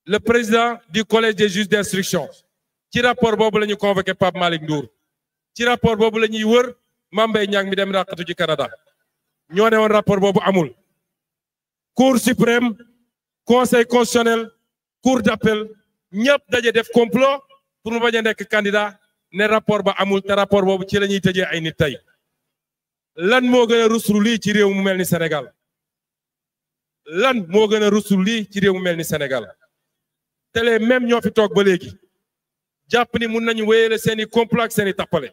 le président du collège des juges d'instruction ci rapport boobu la ñu convoqué Pape Malick Ndour ci rapport boobu la ñuy wër Mame Mbaye Niang mi dem ràqatu ci Canada ñoo ne woon rapport boobu amul cour suprême conseil constitutionnel cour d'appel ñëpp daje def complot pour mu bañ a nekk candidat ne rapport ba amul te rapport boobu ci la ñuy tëjee ay nit tey lan moo gën a ruslu lii ci réew mu mel ni Sénégal lan moo gën a ruslu lii ci réew mu mel ni Sénégal te les mêmes ñoo fi toog ba léegi jàpp ni mun nañu wéyale seeni complot ak seeni tappale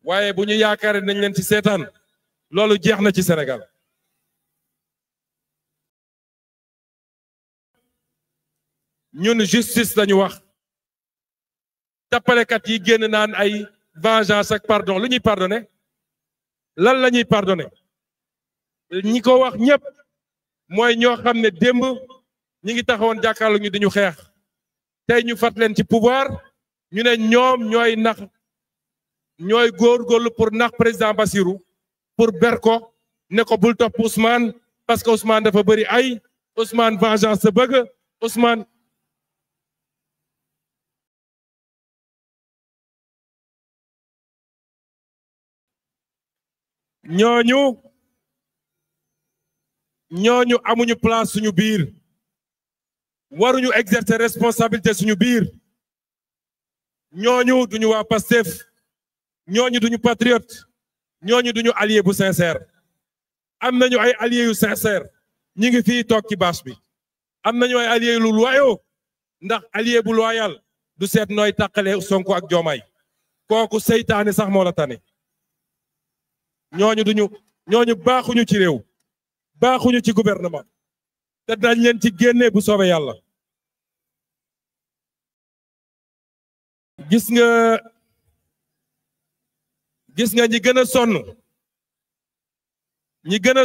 waaye bu ñu yaakaaree nañ leen ci seetaan loolu jeex na ci Sénégal ñun justice lañu wax tappalekat yi génn naan ay vengeance ak pardon lu ñuy pardonné lan la ñuy pardonné ñi ko wax ñëpp mooy ñoo xam ne démb ñi ngi taxawoon jàkkaarloo ñu dañu xeex tey ñu fat leen ci pouvoir ñu ne ñoom ñooy góorgóorlu pour nax président Bassirou pour ber ko ne ko bul topp Ousmane parce que Ousmane dafa bëri ay Ousmane vengeance sa bëgg Ousmane ñooñu amuñu place suñu biir waruñu exercer responsabilité suñu biir ñooñu duñu waa Pastef ñooñu duñu patriote ñooñu duñu allié bu sincère am nañu ay alliés yu sincère ñi ngi fii toog ci bâche bi am nañu ay alliés lu loyaux ndax allié bu loyal du seet nooy tàqale Sonko ak Diomaye kooku seytaane sax moo la tane ñooñu baaxuñu ci réew baaxuñu ci gouvernement te dañ leen ci génne bu soobee yàlla gis nga ñi gën a sonn ñi gën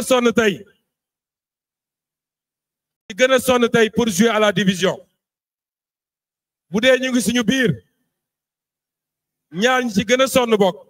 a sonn tey pour jouer à la division bu dee ñu ngi suñu biir ñaar ñi ci gën a sonn bokk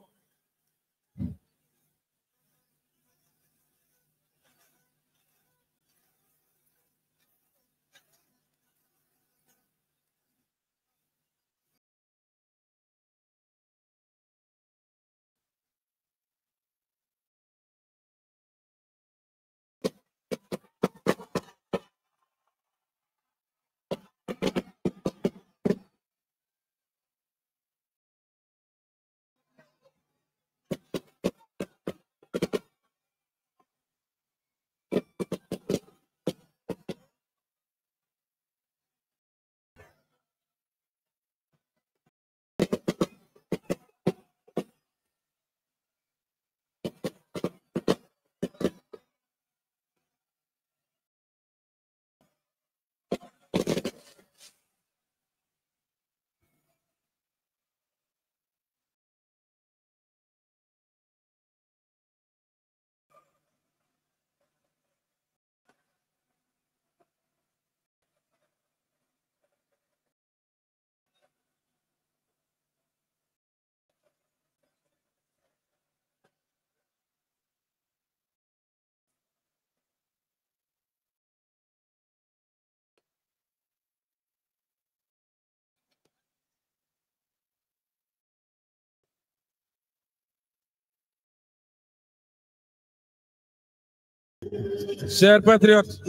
chers patriotes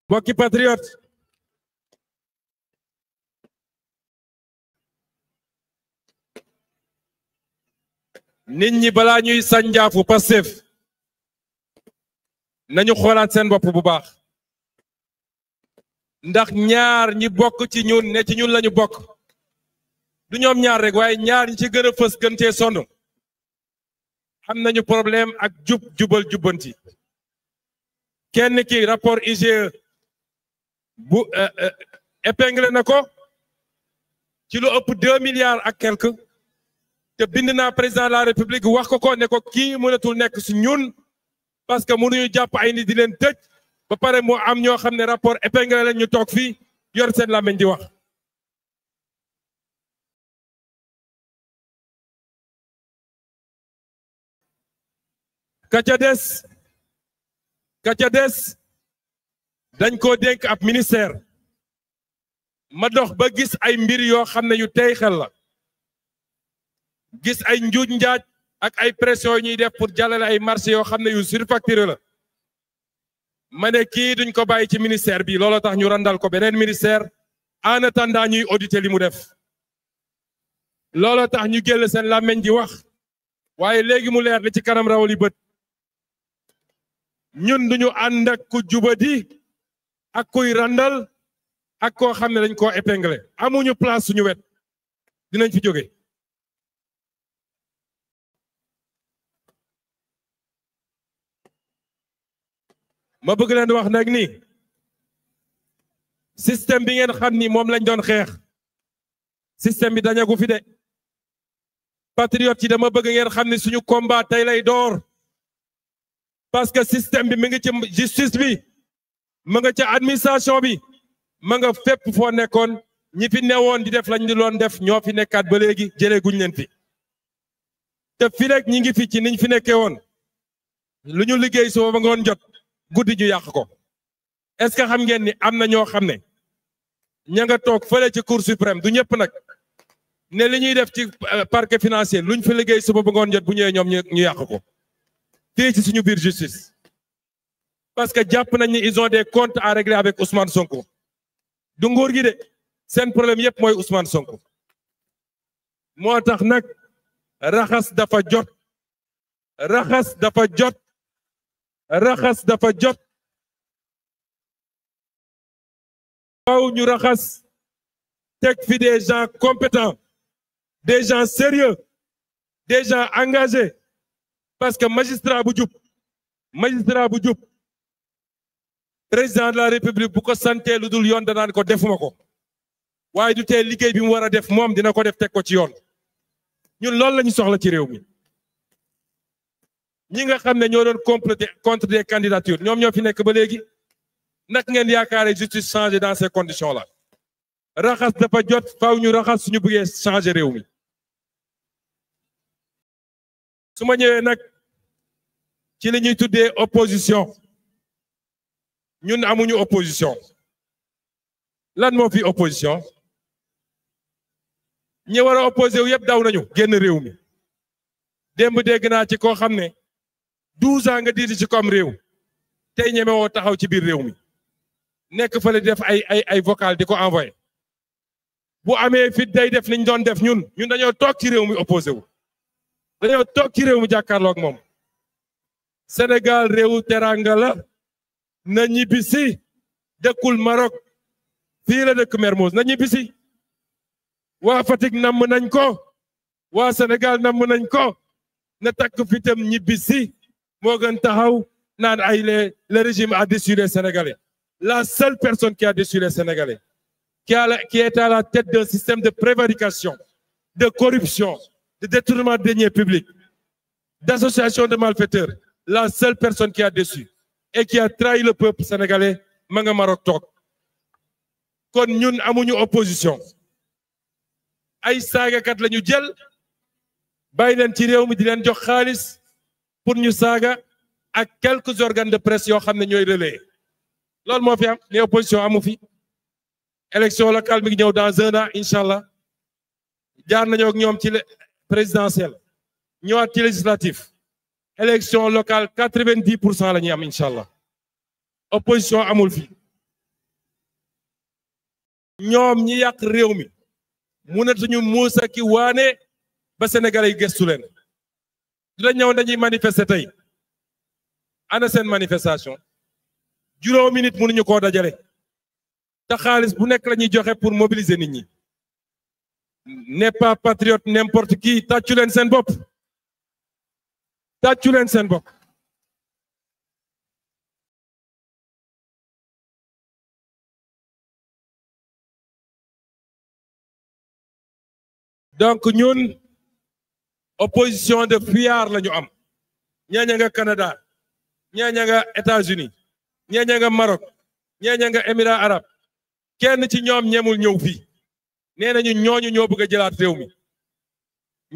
mbokki patriote nit ñi balaa ñuy sànjaafu Pastef nañu xoolaat seen bopp bu baax ndax ñaar ñi bokk ci ñun ne ci ñun lañu bokk du ñoom ñaar rek waaye ñaar yi ci gën a fës gën cee sonn am nañu problème ak jubal jubbanti kenn ki rapport IGE bu épinglé na ko ci lu ëpp 2 milliards ak quelque te bind naa président de la république wax ko ne ko kii mënatul nekk su ñun parce que mënuñu jàpp ay nit di leen tëj ba pare moo am ñoo xam ne rapport épinglé leen ñu toog fii yor seen làmmiñ di wax. ka ca des dañ koo dénk ab ministère ma dox ba gis ay mbir yoo xam ne yu tey xel la gis ay njuuj njaaj ak ay pression yu ñuy def pour jàllale ay marché yoo xam ne yu surfacturé la ma ne kii duñ ko bàyyi ci ministère bi looloo tax ñu randal ko beneen ministère en attendant ñuy auditer li mu def looloo tax ñu génn seen làmmiñ di wax waaye léegi mu leer li ci kanam rawali bët ñun duñu ànd ak ku jubadi ak kuy randal ak koo xam ne dañ koo épinglé amuñu place suñu wet dinañ fi jóge ma bëgg leen wax nag ni système bi ngeen xam ni moom lañ doon xeex système bi dañagu fi de patriote yi dama bëgg ngeen xam ni suñu combat tey lay door parce que système bi mi ngi ci justice bi ma nga ca administration bi ma nga fépp foo nekkoon ñi fi newoon di def lañ di doon def ñoo fi nekkaat ba léegi jëlee guñ leen fi te fi rek ñi ngi fi ci niñ fi nekkee woon lu ñu liggéey suba ba ngoon jot guddi ju yàq ko est-ce que xam ngeen ni am na ñoo xam ne ña nga toog fële ci cour suprême du ñëpp nag ne li ñuy def ci parquet financier luñ fi liggéey suba ba ngoon jot bu ñëwee ñoom ñu yàq ko fii ci suñu biir justice parce que jàpp nañ ni ils ont des comptes à régler avec Ousmane Sonko du nguur gi de seen problème yëpp mooy Ousmane Sonko moo tax nag raxas dafa jot raxas dafa jot raxas dafa jot waaw ñu raxas teg fi des gens compétents des gens sérieux des gens engagés parce que magistrat bu jub président de la république bu ko santee lu dul yoon danaan ko defuma ko waaye du tee liggéey bi mu war a def moom dina ko def teg ko ci yoon ñun loolu la ñu soxla ci réew mi ñi nga xam ne ñoo doon comploter contre des candidatures ñoom ñoo fi nekk ba léegi naka ngeen yaakaare justice changer dans ces conditions là raxas dafa jot faaw ñu raxas suñu bëggee changer réew mi su ma ñëwee nag ci li ñuy tuddee opposition ñun amuñu opposition lan moo fi opposition ñi war a opposé wu yëpp daw nañu génn réew mi démb dégg naa ci koo xam ne 12 ans nga diiti ci comme réew tey ñeme woo taxaw ci biir réew mi nekk fële def ay vocal di ko envoyé bu amee fit day def liñ doon def ñun dañoo toog ci réew mi opposé wu dañoo toog ci réew mi jàkkaarloog moom Sénégal réewu teranga la na ñibbisi dëkkul Maroc fii la dëkk Mermoz na ñibbisi waa Fatick namm nañ ko waa Sénégal namm nañ ko na takk fitam ñibbisi moo gën taxaw naan ay le régime a déçu les Sénégalais la seule personne qui a déçu les Sénégalais qui est à la tête d'un système de prévarication de corruption de détournement de deniers publics d'association de malfaiteurs la seule personne qui a déçu et qui a trahi le peuple sénégalais ma nga Maroc toog kon ñun amuñu opposition ay saagakat la ñu jël bàyyi leen ci réew mi di leen jox xaalis pour ñu saaga ak quelques organes de presse yoo xam ne ñooy relayer loolu moo fi am ne opposition amu fi élection locale mi ngi ñëw dans 1 an incha allah jaar nañoo ak ñoom ci présidentielle ñëwaat ci législatif élection locale 90% la ñuy am incha allah opposition amul fi ñoom ñi yàq réew mi mënatuñu muusa ki waane ba Sénégalais yi gëstu leen dina ñëw dañuy manifester tey ana seen manifestation juróomi nit mënuñu koo dajale te xaalis bu nekk la ñuy joxe pour mobiliser nit ñi n'est pas patriote n'importe qui. Tàccu leen seen bopp. Tàccu leen seen bopp. Donc ñun opposition de fuyards la ñu am. ñeeña nga Canada, ñeeña nga États-Unis, ñeeña nga Maroc, ñeeña nga Émirats arabes. Kenn ci ñoom ñemul ñëw fii. Nee nañu ñooñu ñoo bëgg a jëlaat réew mi.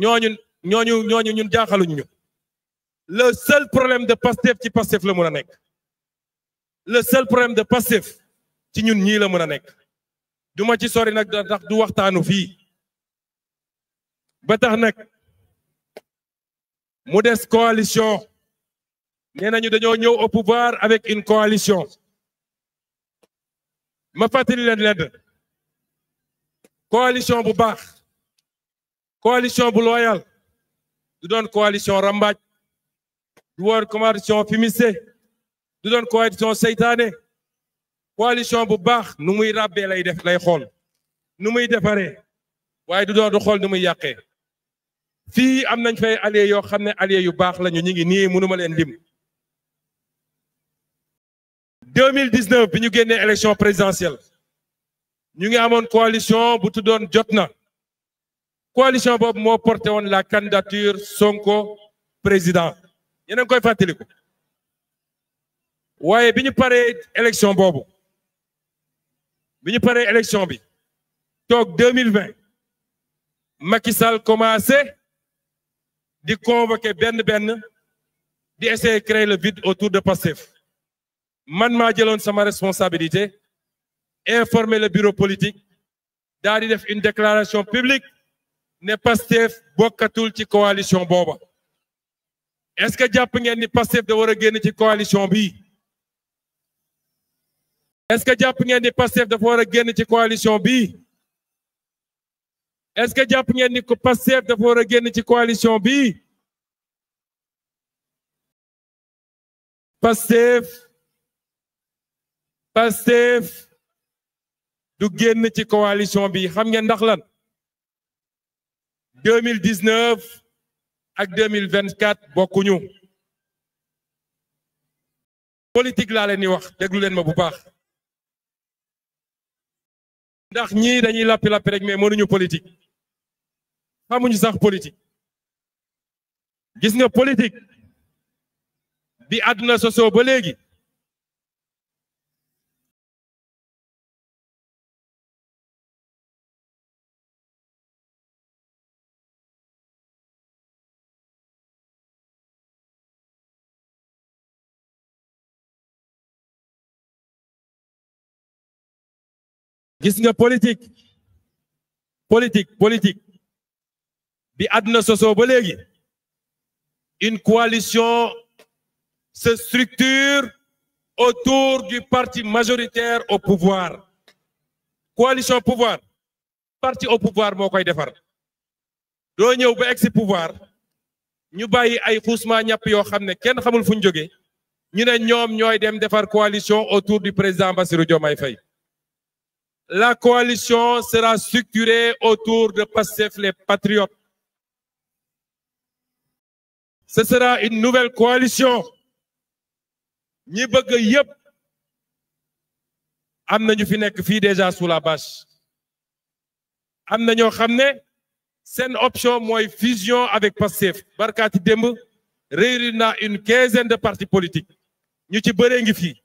ñooñu ñun jaaxaluñ ñu. Le seul problème de Pastef ci Pastef la mën a nekk. Le seul problème de Pastef ci ñun ñii la mën a nekk. du ma ci sori nag ndax du waxtaanu fii. ba tax nag mu des coalition. nee nañu dañoo ñëw au pouvoir avec une coalition. ma fàttali leen lenn. coalition bu baax. coalition bu loyal. du doon coalition rambaaj. du woon coalition fumiste. du doon coalition seytaane. coalition bu baax nu muy ràbbee lay xool. nu muy defaree. waaye du doon du xool nu muy yàqee. fii am nañ fay alliés yoo xam ne alliés yu baax lañu ñu ngi nii mënuma leen lim. 2019 bi ñu génnee élection présidentielle ñu ngi amoon coalition bu tuddoon Jotna. coalition boobu moo porté woon la candidature Sonko président yéen a ngi koy fàttaliku. waaye bi ñu paree élection boobu bi ñu paree élection bi toog 2020 Macky Sall commencé di convoquer benn di essayer créer le vide autour de Pastef. man maa jëloon sama responsabilité informer le bureau politique daal di def une déclaration publique ne Pastef bokkatul ci coalition booba. est-ce que jàpp ngeen ni Pastef da war a génn ci coalition bii? est-ce que jàpp ngeen ni Pastef dafa war a génn ci coalition bii? est-ce que jàpp ngeen ni Pastef dafa war a génn ci coalition bii? Pastef du génn ci coalition bi xam ngeen ndax lan 2019 ak 2024 bokkuñu. politique laa leen di wax déglu leen ma bu baax. ndax ñii dañuy lappi rek mais mënuñu politique. xamuñu sax politique. gis nga politique bi àdduna sosoo ba léegi. gis nga politique bi àdduna sosoo ba léegi une coalition se structure autour du parti majoritaire au pouvoir. coalition pouvoir parti au pouvoir moo koy defar. doo ñëw ba egsi pouvoir ñu bàyyi ay xuusma ñàpp yoo xam ne kenn xamul fu ñu jógee ñu ne ñoom ñooy dem defar coalition autour du président Bassirou Diomaye Faye. La coalition sera structurée autour de Pastef les Patriotes. Ce sera une nouvelle coalition. ñi bëgg yépp am na ñu fi nekk fii déjà sous la bâche. am na ñoo xam ne seen option mooy fusion avec Pastef. barkaati démb réunir na une 15aine de partis politiques. ñu ci bëree ngi fii.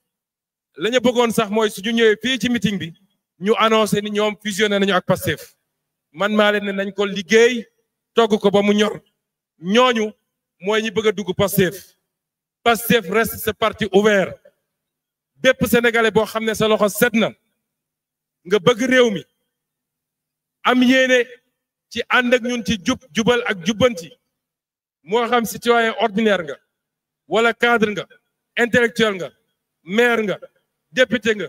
la ñu bëggoon sax mooy suñu ñëwee fii ci meeting bi. ñu annoncé ni ñoom fusionné nañu ak Pastef. man maa leen ne nañ ko liggéey togg ko ba mu ñor. ñooñu mooy ñi bëgg a dugg Pastef. Pastef reste ce parti ouvert. bépp sénégalais boo xam ne sa loxo set na. nga bëgg réew mi. am yéene ci ànd ak ñun ci jubal ak jubbanti. moo xam citoyen ordinaire nga. wala cadre nga. intellectuel nga. maire nga. député nga.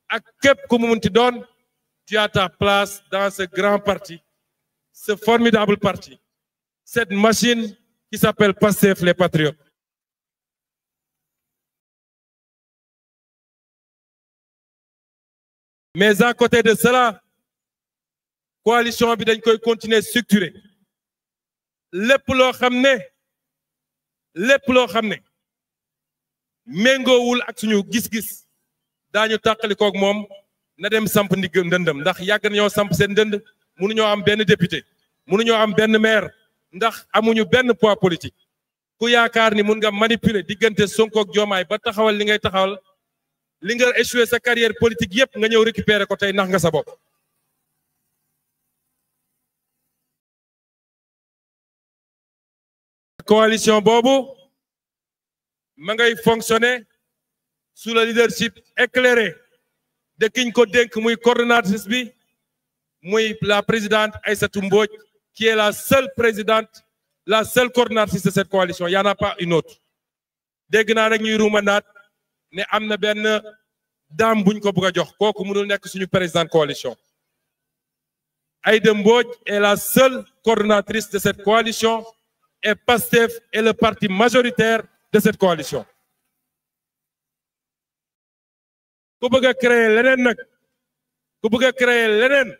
ak képp ku mu munti doon. tu as ta place dans ce grand parti. ce formidable parti. cette machine qui s'appelle Pastef les Patriotes. Mais à côté de cela, coalition bi dañ koy continuer structuré lépp loo xam ne méngoowul ak suñu gis-gis daañu tàqalikoog moom na dem samp ndigg ndëndëm ndax yàgg nañoo samp seen ndënd mënuñoo am benn député mënuñoo am benn maire ndax amuñu benn poids politique ku yaakaar ni mun nga manipuler diggante Sonko ak Diomaye ba taxawal li ngay taxawal li nga échoué sa carrière politique yépp nga ñëw récupérer ko tey nax nga sa bopp. coalition boobu ma ngay fonctionner sous le leadership éclairé de kiñ ko dénk muy coordonnatrice bi muy la présidente Aïssatou Mbodj qui est la seule présidente la seule coordonnatrice de cette coalition il y en a pas une autre dégg naa rek ñuy ruumandaat ne am na benn dame buñ ko bëgg a jox kooku mënul nekk suñu présidente coalition Aïda Mbodj est la seule coordonnatrice de cette coalition et PASTEF est le parti majoritaire de cette coalition. ku bëgg a créer leneen nag ku bëgg a créer leneen